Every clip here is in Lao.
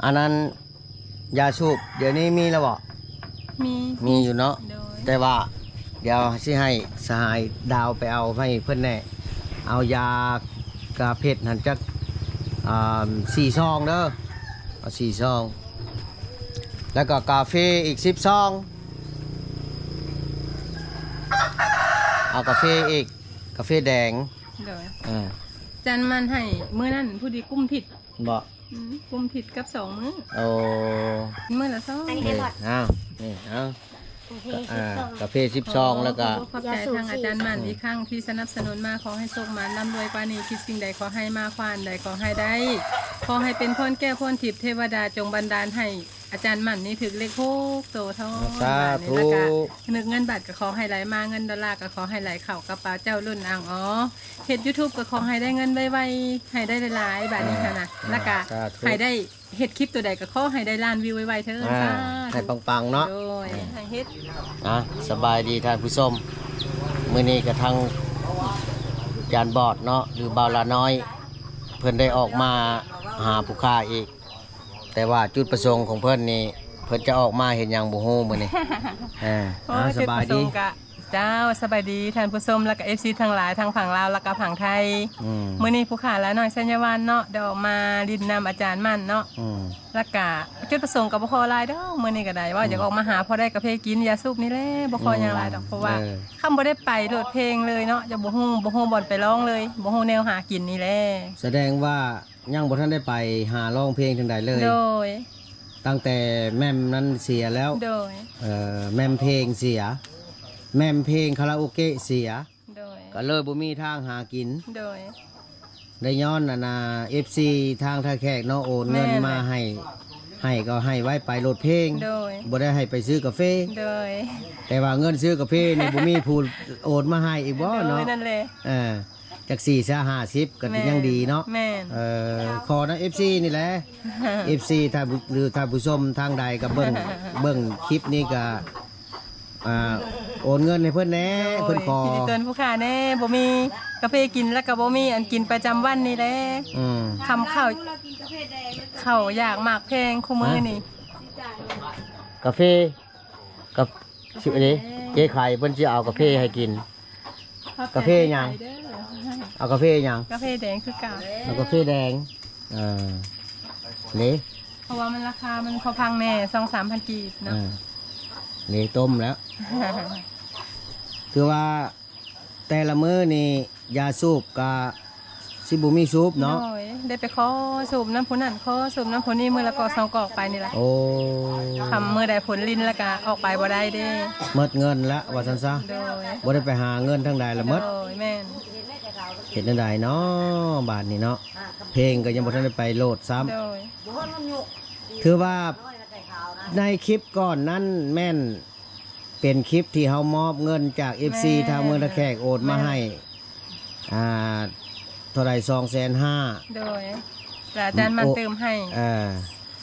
ອັນນັ້ນ ຢາສູບດຽວນີ້ມີແລ້ວບໍ່? ມີ ມີຢູ່ເນາະ. ໂດຍ ແຕ່ວ່າດຽວຊິໃຫ້ສະຫາຍດາວໄປເອົາໃຫ້ເພິ່ນແດ່ ເອົາຢາກາເພັດຫັ້ນຈັກ ອ່າ ສີ່ຊອງເດີ ເອົາສີ່ຊອງ ແລ້ວກໍກາເຟອີກສິບຊອງ ເອົາກາເຟອີກ ກາເຟແດງ. ໂດຍ ເອີ ຈັນມັນໃຫ້ມື້ນັ້ນພໍດີກຸມທິດ ບໍ່? ອືມ ກຸມທິດກັບສອງມື້. ໂອ້ ມື້ລະຊອງ. ນີ້ ເອົາ ນີ້ ເອົາ ກາເຟສິບຊອງ ແລ້ວກໍ ຂອບໃຈທາງອາຈານໝັ້ນອີກຄັ້ງທີ່ສະໜັບສະໜູນມາ. ຂໍໃຫ້ໂຊກໝານລ່ຳລວຍກວ່ານີ້ ຄິດສິ່ງໃດຂໍໃຫ້ມາ ຄວ້າອັນໃດຂໍໃຫ້ໄດ້ ຂໍໃຫ້ເປັນພອນແກ້ວພອນທິບ ເທວະດາຈົ່ງບັນດານໃຫ້ອາຈານໝັ້ນນີ້ຖືກເລກຫົກໂຕເທົ່າ ສາທຸ ບາດນີ້ ແລ້ວກະນຶກເງິນບາດກໍຂໍໃຫ້ໄຫຼມາ ເງິນໂດລາກໍຂໍໃຫ້ໄຫຼເຂົ້າກະເປົາເຈົ້າລຸ້ນອ່າງອໍ ເຮັດຢູທູບກໍຂໍໃຫ້ໄດ້ເງິນໄວໆ ໃຫ້ໄດ້ຫຼາຍໆ ບາດນີ້ຫັ້ນນະ ແລ້ວກະໃຫ້ໄດ້ເຮັດຄລິບໂຕໃດກໍຂໍໃຫ້ໄດ້ລ້ານວິວໄວໆເທີ້ນ. ສາທຸ ໃຫ້ປັງໆເນາະ. ໂດຍ ໃຫ້ເຮັດ. ອ່າ ສະບາຍດີທ່ານຜູ້ຊົມ ມື້ນີ້ກະທາງຈານບອດເນາະ ຫຼືບ່າວລານ້ອຍ ເພິ່ນໄດ້ອອກມາຫາຜູ້ຄ້າອີກ ແຕ່ວ່າຈຸດປະສົງຂອງເພິ່ນນີ້ ເພິ່ນຈະອອກມາເຮັດຫຍັງບໍ່ຮູ້ມື້ນີ້. ເອີ ໂອ້ຍ ສະບາຍດີ ຈຸດປະສົງກະ ເຈົ້າ ສະບາຍດີທ່ານຜູ້ຊົມ ແລ້ວກະເອັຟຊີທັງຫຼາຍ ທັງຝັ່ງລາວ ແລ້ວກະຝັ່ງໄທ. ອືມ ມື້ນີ້ຜູ້ຄ້າລານ້ອຍໄຊຍະຫວານເນາະ ໄດ້ອອກມາຫຼິ້ນນຳອາຈານໝັ້ນເນາະ. ອືມ ແລ້ວກະຈຸດປະສົງກໍບໍ່ຂໍຫຼາຍດອກ ມື້ນີ້ກໍໄດ້ ວ່າ ອືມ ຢາກອອກມາຫາພໍໄດ້ກາເຟກິນ ຢາສູບນີ້ແຫຼະ ບໍ່ຂໍຫຍັງຫຼາຍດອກ. ອືມ ເພາະວ່າ ເອີ ຄຳບໍ່ໄດ້ໄປໂລດເພງເລີຍເນາະ ຈະບໍ່ຮູ້ ບໍ່ຮູ້ບ່ອນໄປລອງເລີຍ ບໍ່ຮູ້ແນວຫາກິນນີ້ແຫຼະ. ສະແດງວ່າ ຍັງບໍ່ທັນໄດ້ໄປຫາຮ້ອງເພງທາງໃດເລີຍ. ໂດຍ ຕັ້ງແຕ່ແມັມນັ້ນເສຍແລ້ວ. ໂດຍ ເອີ ແມັມເພງເສຍ ແມັມເພງຄາຣາໂອເກະເສຍ. ໂດຍ ກໍເລີຍບໍ່ມີທາງຫາກິນ. ໂດຍ ໄດ້ຍ້ອນອັນນ່າ ເອັຟຊີທາງທ່າແຂກເນາະ ໂອນເງິນ ແມ່ນແຫຼະ ມາໃຫ້ ໃຫ້ກໍໃຫ້ໄວ້ໄປໂລດເພງ. ໂດຍ ບໍ່ໄດ້ໃຫ້ໄປຊື້ກາເຟ. ໂດຍ ແຕ່ວ່າເງິນຊື້ກາເຟນີ້ ບໍ່ມີຜູ້ໂອນມາໃຫ້ອີກບໍ່ເນາະ? ໂດຍ ນັ້ນແຫຼະ ເອີ ຈັກສີ່ຊາຫ້າສິບກໍ ແມ່ນ ຍັງດີເນາະ. ແມ່ນ ເອີ ຂໍນຳເອັຟຊີນີ້ແຫຼະ ເອັຟຊີ ຖ້າ ຫຼື ທ່ານຜູ້ຊົມທາງໃດກໍເບິ່ງ ເບິ່ງຄລິບນີ້ກໍ ອ່າ ໂອນເງິນໃຫ້ເພິ່ນແດ່. ໂດຍ ເພິ່ນຂໍ ທີ່ເຕືອນຜູ້ຄ້າແດ່ ບໍ່ມີກາເຟກິນ ແລ້ວກໍບໍ່ມີອັນກິນປະຈຳວັນນີ້ແຫຼະ. ອືມ ຄຳເຂົ້າ ເຂົ້າຢາກໝາກແພງຄູ່ມື້ນີ້. ກາເຟ ກັບ ຊິເດ້ ເຈ້ໄຂ່ເພິ່ນຊິເອົາກາເຟໃຫ້ກິນ. ຂອບໃຈ ກາເຟຫຍັງ? ເດີ້ ເອົາກາເຟຫຍັງ? ກາເຟແດງຄືເກົ່າ. ເອົາກາເຟແດງ. ເອີ ເດ້ ເພາະວ່າມັນລາຄາມັນພໍຟັງແດ່ ສອງສາມພັນກີບເນາະ. ເອີ ເດ້ ຕົ້ມແລ້ວ. ຄືວ່າແຕ່ລະມື້ນີ້ຢາສູບກະ ຊິບໍ່ມີສູບເນາະ. ໂດຍ ໄດ້ໄປຂໍສູບນຳຜູ້ນັ້ນ ຂໍສູບນຳຜູ້ນີ້ ມື້ລະກອກສອງກອກໄປນີ້ລະ. ໂອ້ ຄ່ຳມື້ໃດຝົນລິນລະກະອອກໄປບໍ່ໄດ້ເດ້ ໝົດເງິນລະວ່າຊັ້ນຊະ. ໂດຍ ບໍ່ໄດ້ໄປຫາເງິນທາງໃດລະໝົດ. ໂດຍ ແມ່ນ ເຮັດແນວໃດເນາະບາດນີ້ເນາະ ເພງກໍຍັງບໍ່ທັນໄດ້ໄປໂຫຼດຊ້ຳ. ໂດຍ ຖືວ່າໃນຄລິບກ່ອນນັ້ນແມ່ນ ເປັນຄລິບທີ່ເຮົາມອບເງິນຈາກເອັຟຊີ ແມ່ນ ທາງເມືອງທ່າແຂກໂອນມາໃຫ້ ແມ່ນ ອ່າ ເທົ່າໃດ ສອງແສນຫ້າ. ໂດຍ ແລ້ວອາຈານມັນຕື່ມໃຫ້ ເອີ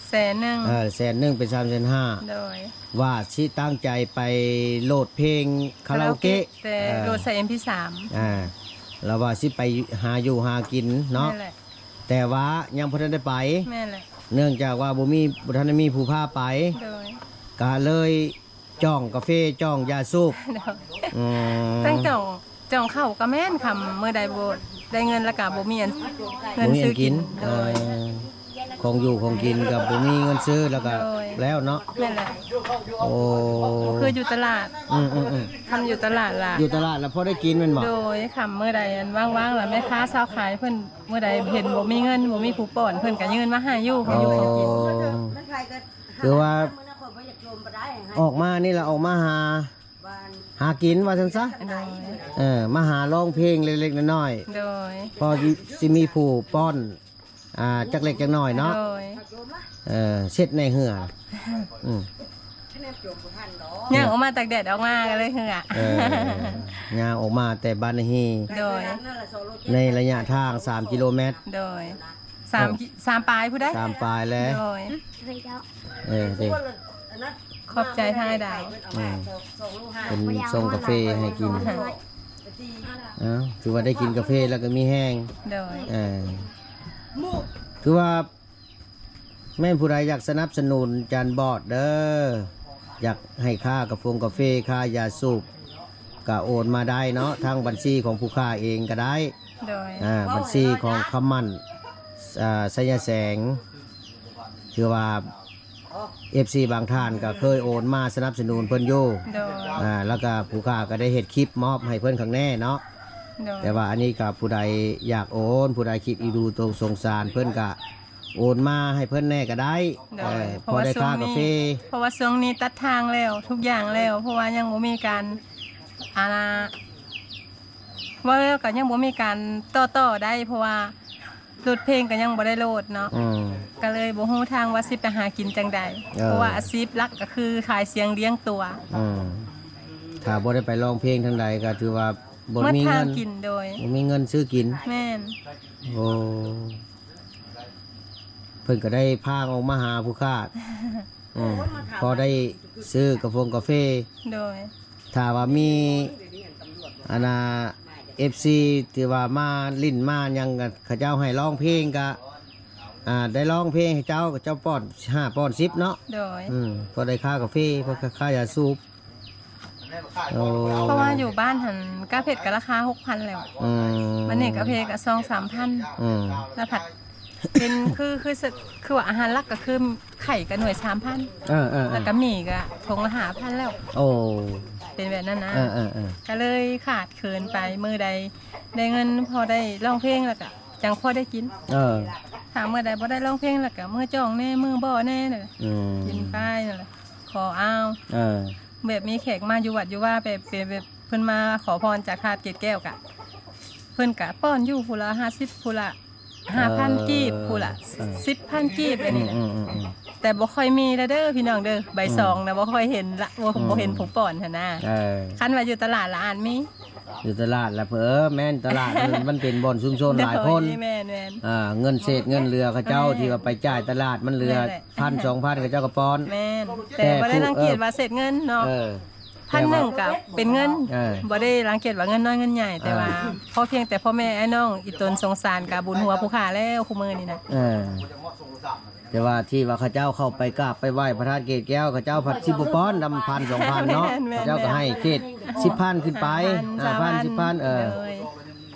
ແສນໜຶ່ງ. ເອີ ແສນໜຶ່ງເປັນສາມແສນຫ້າ. ໂດຍ ວ່າຊິຕັ້ງໃຈໄປໂຫຼດເພງຄາຣາໂອເກະ ຄາຣາໂອເກະ ແຕ່ ເອີ ໂຫຼດໃສ່ເອັມພີສາມ. ອ່າ ແລ້ວວ່າຊິໄປຫາຢູ່ຫາກິນເນາະ. ແມ່ນແຫຼະ ແຕ່ວ່າຍັງບໍ່ທັນໄດ້ໄປ. ແມ່ນແຫຼະ ເນື່ອງຈາກວ່າບໍ່ມີ ບໍ່ທັນໄດ້ມີຜູ້ພາໄປ. ໂດຍ ກະເລີຍ ຈ້ອງກາເຟ ຈ້ອງຢາສູບ. ໂດຍ ອືມ ທັງຈ້ອງ ຈ້ອງເຂົ້າກໍແມ່ນ ຄ່ຳມື້ໃດບໍ່ໄດ້ເງິນລະກະບໍ່ມີອັນ ເງິນຊື້ກິນ. ບໍ່ມີອັນກິນ. ໂດຍ ເອີ ຂອງຢູ່ຂອງກິນກໍບໍ່ມີເງິນຊື້ ແລ້ວກໍ ໂດຍ ແລ້ວເນາະ. ແມ່ນແຫຼະ ໂອ້ ບໍ່ຄືຢູ່ຕະຫຼາດ. ອືມໆໆ ຄັນຢູ່ຕະຫຼາດລະ ຢູ່ຕະຫຼາດລະພໍໄດ້ກິນແມ່ນບໍ່? ໂດຍ ຄ່ຳມື້ໃດອັນວ່າງໆລະແມ່ຄ້າຊາວຂາຍເພິ່ນ ມື້ໃດເຫັນບໍ່ມີເງິນ ບໍ່ມີຜູ້ປ້ອນ ເພິ່ນກໍຍື່ນມາໃຫ້ຢູ່ ຂອງຢູ່ຂອງກິນ. ໂອ້ ຄືວ່າອອກມານີ້ລະ ອອກມາຫາ ຫາກິນວ່າຊັ້ນຊະ. ໂດຍ ເອີ ມາຫາຮ້ອງເພງເລັກໆນ້ອຍໆ. ໂດຍ ພໍຊິມີຜູ້ປ້ອນ ອ່າ ຈັກເລັກຈັກນ້ອຍເນາະ. ໂດຍ ເອີ ເຊັດໃນເຫື່ອ. ອືມ ຍ່າງອອກມາຕາກແດດອອກມາກໍເລີຍເຫື່ອ. ເອີ ຍ່າງອອກມາແຕ່ບ້ານນາຮີ. ໂດຍ ໃນໄລຍະທາງສາມກິໂລແມັດ. ໂດຍ ສາມ ສາມປາຍພຸ້ນໃດ໋. ສາມປາຍແລ້ວ. ໂດຍ ເອີ ເດ້ ຂອບໃຈທາງອ້າຍດາວ. ອືມ ເພິ່ນສົ່ງກາເຟໃຫ້ກິນ. ເອົ້າ ຖືວ່າໄດ້ກິນກາເຟແລ້ວກໍມີແຮງ. ໂດຍ ເອີ ຄືວ່າ ແມ່ນຜູ້ໃດຢາກສະໜັບສະໜູນຈານບອດເດີ ຢາກໃຫ້ຄ່າກາຟົງກາເຟ ຄ່າຢາສູບ ກະໂອນມາໄດ້ເນາະ ທາງບັນຊີຂອງຜູ້ຄ້າເອງກະໄດ້. ໂດຍ ອ່າ ບັນຊີຂອງຄຳໝັ້ນ ອ່າ ໄຊຍະແສງ ຖືວ່າ ເອັຟຊີບາງທ່ານກໍເຄີຍໂອນມາສະໜັບສະໜູນເພິ່ນຢູ່. ໂດຍ ອ່າ ແລ້ວກໍຜູ້ຄ້າກໍໄດ້ເຮັດຄລິບມອບໃຫ້ເພິ່ນຂ້າງແນ່ເນາະ. ໂດຍ ແຕ່ວ່າອັນນີ້ກໍຜູ້ໃດຢາກໂອນ ຜູ້ໃດຄິດອີດູຕົງສົງສານ ເພິ່ນກໍໂອນມາໃຫ້ເພິ່ນແນ່ກໍໄດ້. ໂດຍ ເອີ ເພາະວ່າ ພໍໄດ້ຄ່າກາເຟ ຊ່ວງນີ້ ເພາະວ່າຊ່ວງນີ້ຕັດທາງແລ້ວ ທຸກຢ່າງແລ້ວ ເພາະວ່າຍັງບໍ່ມີການ ອ່າ ເວົ້າແລ້ວກໍຍັງບໍ່ມີການຕໍ່ຕໍ່ໄດ້ ເພາະວ່າລົດເພງກໍຍັງບໍ່ໄດ້ໂຫຼດເນາະ. ອືມ ກໍເລີຍບໍ່ຮູ້ທາງວ່າຊິໄປຫາກິນຈັ່ງໃດ. ເອີ ເພາະວ່າອາຊີບຫຼັກກໍຄືຂາຍສຽງລ້ຽງຕົວ. ອືມ ຖ້າບໍ່ໄດ້ໄປຮ້ອງເພງທາງໃດກໍຖືວ່າບໍ່ມີເງິນກິນ. ໂດຍ ບໍ່ມີເງິນຊື້ກິນ. ແມ່ນ. ໂອ້ ເພິ່ນກໍໄດ້ພາອອກມາຫາຜູ້ຄ້າ. ອືມ ພໍໄດ້ຊື້ກາຟົງກາເຟ. ໂດຍ ຖ້າວ່າມີ ອັນນ່າ ເອັຟຊີ ທີ່ວ່າມາຫຼິ້ນມາຫຍັງ ກໍເຂົາເຈົ້າໃຫ້ຮ້ອງເພງ ກໍ ອ່າ ໄດ້ຮ້ອງເພງໃຫ້ເຈົ້າ ເຂົາເຈົ້າປ້ອນຫ້າປ້ອນສິບເນາະ. ໂດຍ ອືມ ພໍໄດ້ຄ່າກາເຟ ພໍຄ່າຢາສູບ. ໂອ້ ເພາະວ່າຢູ່ບ້ານຫັ້ນກາເຟກໍລາຄາຫົກພັນແລ້ວ. ອືມ ບັດນີ້ກາເຟກໍສອງສາມພັນ. ອືມ ແລ້ວພັດ ເປັນ ຄື ຄື ຄືວ່າອາຫານຫຼັກກໍຄືໄຂ່ກໍໜ່ວຍສາມພັນ. ເອີໆໆ ແລ້ວກໍໝີ່ກໍຖົງລະຫ້າພັນແລ້ວ. ໂອ້ ເປັນແບບນັ້ນນະ. ເອີໆໆ ກໍເລີຍຂາດເຂີນໄປ ມື້ໃດໄດ້ເງິນພໍໄດ້ຮ້ອງເພງແລ້ວກໍຈັ່ງພໍໄດ້ກິນ. ເອີ ຖ້າມື້ໃດບໍ່ໄດ້ຮ້ອງເພງແລ້ວກໍມື້ຈ້ອງແດ່ ມື້ບໍ່ແດ່ນັ້ນແຫຼະ. ອືມ ກິນໄປນັ້ນແຫຼະ ຂໍເອົາ. ເອີ ແບບມີແຂກມາຢູ່ວັດຢູ່ວາ ແບບ ແບບ ແບບເພິ່ນມາຂໍພອນຈາກທາດເກດແກ້ວກະ ເພິ່ນກະປ້ອນຢູ່ຜູ້ລະຫ້າສິບ ຜູ້ລະຫ້າພັນ ເອີ ກີບ ຜູ້ລະ ເອີ ສິບພັນ ກີບ ແບບນີ້ນະ. ອືມໆໆໆ ແຕ່ບໍ່ຄ່ອຍມີແລ້ວເດີພີ່ນ້ອງເດີ ໃບ ອືມ ຊອງນະ ບໍ່ຄ່ອຍເຫັນລະ ບໍ່ ອືມ ບໍ່ເຫັນຜູ້ປ້ອນຫັ້ນນະ. ເອີ ຄັນວ່າຢູ່ຕະຫຼາດລະອາດມີ ຢູ່ຕະຫຼາດລະ ເອີ ແມ່ນ ຕະຫຼາດມັນ ມັນເປັນບ່ອນຊຸມຊົນຫຼາຍຄົນ. ໂດຍ ແມ່ນໆ ອ່າ ເງິນເສດເງິນເຫຼືອເຂົາເຈົ້າ ແມ່ນ ທີ່ວ່າໄປຈ່າຍຕະຫຼາດ ມັນເຫຼືອ ແມ່ນແຫຼະ ພັນສອງພັນ ເຂົາເຈົ້າກໍປ້ອນ. ແມ່ນ ແຕ່ ແຕ່ບໍ່ໄດ້ ຜູ້ ລັງກຽດ ເອີ ວ່າເສດເງິນເນາະ. ເອີ ພັນໜຶ່ງກໍເປັນເງິນ. ເອີ ບໍ່ໄດ້ລັງກຽດວ່າເງິນນ້ອຍເງິນໃຫຍ່ ແຕ່ວ່າ ເອີ ພໍພຽງແຕ່ພໍ່ແມ່ອ້າຍນ້ອງອີ່ຕົນສົງສານ ກໍບຸນຫົວຜູ້ຂ້າແລ້ວ ຄູ່ມື້ນີ້ນະ. ເອີ ແຕ່ວ່າທີ່ວ່າເຂົາເຈົ້າເຂົ້າໄປກາບໄປໄຫວ້ພະທາດເກດແກ້ວ ເຂົາເຈົ້າພັດຊິບໍ່ປ້ອນນຳພັນສອງພັນເນາະ. ແມ່ນໆ ເຂົາເຈົ້າກໍໃຫ້ເຂດສິບພັນຂຶ້ນໄປ. ຫ້າພັນ ສິບພັນ ເອີ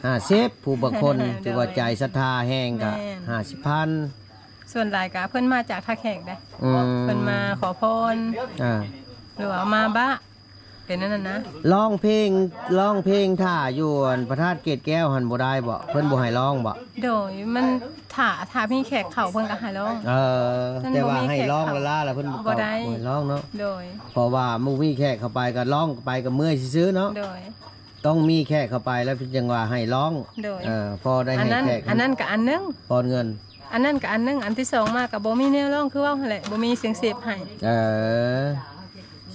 ຫ້າສິບ ຜູ້ບາງຄົນ ແມ່ນໆ ຖືວ່າໃຈສັດທາແຮງກໍ ແມ່ນ ຫ້າສິບພັນ. ສ່ວນຫຼາຍກະເພິ່ນມາຈາກທ່າແຂກເດ້. ອືມ ເພິ່ນມາຂໍພອນ ອ່າ ຫຼືວ່າມາບະ ເປັນອັນນັ້ນນະ. ຮ້ອງເພງ ຮ້ອງເພງຖ້າຢູ່ອັນພະທາດເກດແກ້ວຫັ້ນບໍ່ໄດ້ບໍ? ເພິ່ນບໍ່ໃຫ້ຮ້ອງບໍ? ໂດຍ ມັນຖ້າ ຖ້າມີແຂກເຂົ້າເພິ່ນກໍໃຫ້ຮ້ອງ. ເອີ ແຕ່ວ່າໃຫ້ຮ້ອງລ້າໆ ແລ້ວເພິ່ນບໍ່ ບໍ່ໄດ້ ບໍ່ໃຫ້ຮ້ອງເນາະ. ໂດຍ ເພາະວ່າບໍ່ມີແຂກເຂົ້າໄປກໍຮ້ອງໄປກໍເມື່ອຍຊື່ໆເນາະ. ໂດຍ ຕ້ອງມີແຂກເຂົ້າໄປແລ້ວເພິ່ນຈັ່ງວ່າໃຫ້ຮ້ອງ. ໂດຍ ເອີ ພໍໄດ້ໃຫ້ແຂກ ອັນນັ້ນ ອັນນັ້ນກໍອັນໜຶ່ງ ປ້ອນເງິນ. ອັນນັ້ນກໍອັນໜຶ່ງ ອັນທີສອງມາກໍບໍ່ມີແນວຮ້ອງ ຄືເວົ້າຫັ້ນແຫຼະ ບໍ່ມີສຽງເສບໃຫ້. ເອີ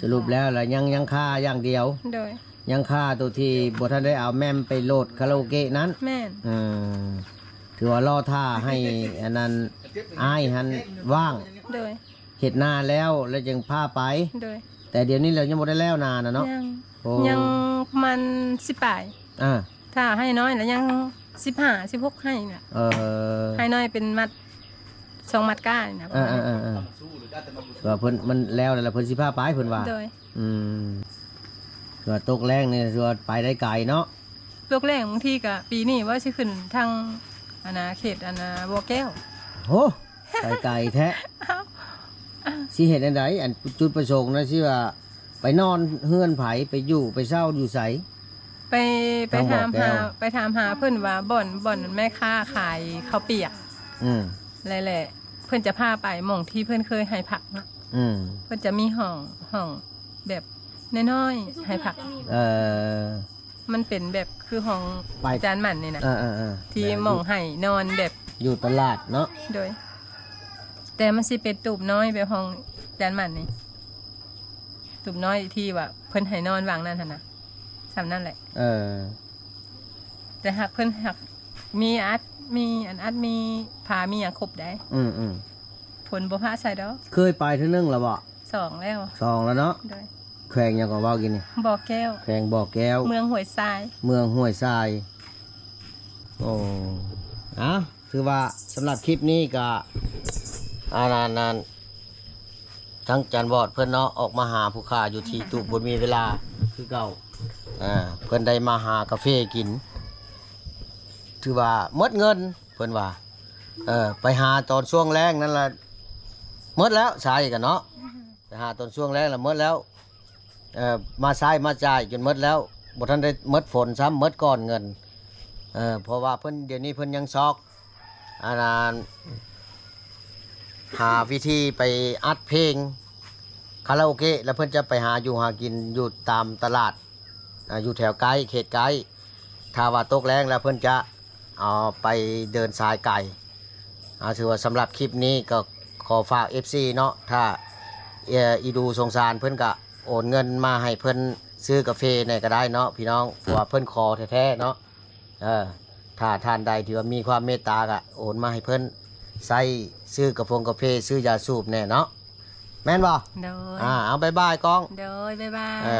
ສະຫຼຸບແລ້ວລະຍັງ ຍັງຄາຢ່າງດຽວ. ໂດຍ ຍັງຄາໂຕທີ່ບໍ່ທັນໄດ້ເອົາແມ່ມໄປໂຫຼດຄາຣາໂອເກະນັ້ນ. ແມ່ນ ອືມ ຖືວ່າລໍຖ້າໃຫ້ອັນນັ້ນ ອ້າຍຫັ້ນວ່າງ. ໂດຍ ເຮັດນາແລ້ວ ແລ້ວຈຶ່ງພາໄປ. ໂດຍ ແຕ່ດຽວນີ້ລະຍັງບໍ່ໄດ້ແລ້ວນານະເນາະ. ຍັງ ໂອ້ ຍັງປະມານສິບປາຍ. ອ່າ ຖ້າໃຫ້ນ້ອຍລະຍັງສິບຫ້າ ສິບຫົກໄຮ່ນະ. ເອີ ໃຫ້ນ້ອຍເປັນມັດ ສອງມັດກ້ານີ້ນະ. ເອີໆໆໆ ວ່າເພິ່ນ ມັນແລ້ວແລ້ວ ເພິ່ນຊິພາໄປ ເພິ່ນວ່າ. ໂດຍ ອືມ ວ່າຕົກແລ້ງນີ້ ວ່າໄປໄດ້ໄກເນາະ. ຕົກແລ້ງບາງທີກະ ປີນີ້ວ່າຊິຂຶ້ນທາງ ອັນນາ ເຂດ ອັນນາ ບໍ່ແກ້ວ. ໂຫ ໄປໄກແທ້. ຊິເຮັດແນວໃດ? ອັນຈຸດປະສົງນະ ຊິວ່າໄປນອນເຮືອນໃຜ? ໄປຢູ່ ໄປເຊົ່າຢູ່ໃສ? ໄປ ໄປຖາມຫາ ໄປຖາມຫາເພິ່ນວ່າບ່ອນ ບ່ອນແມ່ຄ້າຂາຍເຂົ້າປຽກ. ອືມ ແລ້ວແຫຼະ ເພິ່ນຈະພາໄປໝ່ອງທີ່ເພິ່ນເຄີຍໃຫ້ພັກເນາະ. ອືມ ເພິ່ນຈະມີຫ້ອງ ຫ້ອງແບບນ້ອຍໆໃຫ້ພັກ. ເອີ ມັນເປັນແບບຄືຫ້ອງ ໄປ ອາຈານໝັ້ນນີ້ນະ. ເອີໆໆ ທີ່ໝ່ອງໃຫ້ນອນແບບ ຢູ່ຕະຫຼາດເນາະ. ໂດຍ ແຕ່ມັນຊິເປັນຕູບນ້ອຍແບບຫ້ອງອາຈານໝັ້ນນີ້ ຕູບນ້ອຍທີ່ວ່າເພິ່ນໃຫ້ນອນຫວ່າງນັ້ນຫັ້ນນະ ສ່ຳນັ້ນແຫຼະ. ເອີ ແຕ່ຫາກເພິ່ນຫາກມີອັດ ມີອັນອັດ ມີຜ້າ ມີຫຍັງຄົບໄດ໋. ອືມໆ ຝົນບໍ່ພະໃສ່ດອກ. ເຄີຍໄປເທື່ອໜຶ່ງແລ້ວບໍ? ສອງແລ້ວ. ສອງແລ້ວເນາະ. ໂດຍ ແຂວງຫຍັງກໍເວົ້າກິນນີ້? ບໍ່ແກ້ວ. ແຂວງບໍ່ແກ້ວ ເມືອງຫ້ວຍຊາຍ. ເມືອງຫ້ວຍຊາຍ. ໂອ້ ອາ ຖືວ່າສຳລັບຄລິບນີ້ກໍ ອັນນັ້ນ ອັນນັ້ນ ທາງຈານວອດເພິ່ນເນາະ ອອກມາຫາຜູ້ຄ້າຢູ່ທີ່ຕູບ ບໍ່ມີເວລາຄືເກົ່າ. ອ່າ ເພິ່ນໄດ້ມາຫາກາເຟກິນ ຖືວ່າໝົດເງິນ ເພິ່ນວ່າ. ເອີ ໄປຫາຕອນຊ່ວງແລງນັ້ນລະໝົດແລ້ວ ສາຍກັນເນາະ ໄປຫາຕອນຊ່ວງແລງລະໝົດແລ້ວ. ເອີ ມາໃຊ້ມາຈ່າຍຈົນໝົດແລ້ວ ບໍ່ທັນໄດ້ໝົດຝົນຊ້ຳ ໝົດກ້ອນເງິນ. ເອີ ເພາະວ່າເພິ່ນ ດຽວນີ້ເພິ່ນຍັງຊອກ ອັນນັ້ນ ຫາວິທີໄປອັດເພງຄາຣາໂອເກະ ແລ້ວເພິ່ນຈະໄປຫາຢູ່ຫາກິນຢູ່ຕາມຕະຫຼາດ ອ່າ ຢູ່ແຖວໃກ້ ເຂດໃກ້. ຖ້າວ່າຕົກແລງແລ້ວເພິ່ນຈະ ເອົາໄປເດີນສາຍໄກ. ເອົາ ຖືວ່າສຳລັບຄລິບນີ້ກໍຂໍຝາກເອັຟຊີເນາະ ຖ້າ ເອີ ອີດູສົງສານເພິ່ນກະໂອນເງິນມາໃຫ້ເພິ່ນຊື້ກາເຟແດ່ກໍໄດ້ເນາະພີ່ນ້ອງ ເພາະວ່າເພິ່ນຂໍແທ້ໆເນາະ. ເອີ ຖ້າທ່ານໃດທີ່ວ່າມີຄວາມເມດຕາກະໂອນມາໃຫ້ເພິ່ນໃຊ້ຊື້ກາຟົງກາເຟ ຊື້ຢາສູບແດ່ເນາະ ແມ່ນບໍ່? ໂດຍ ອ່າ ເອົາ ບາຍບາຍກ້ອງ ໂດຍ ບາຍບາຍ ເອີ.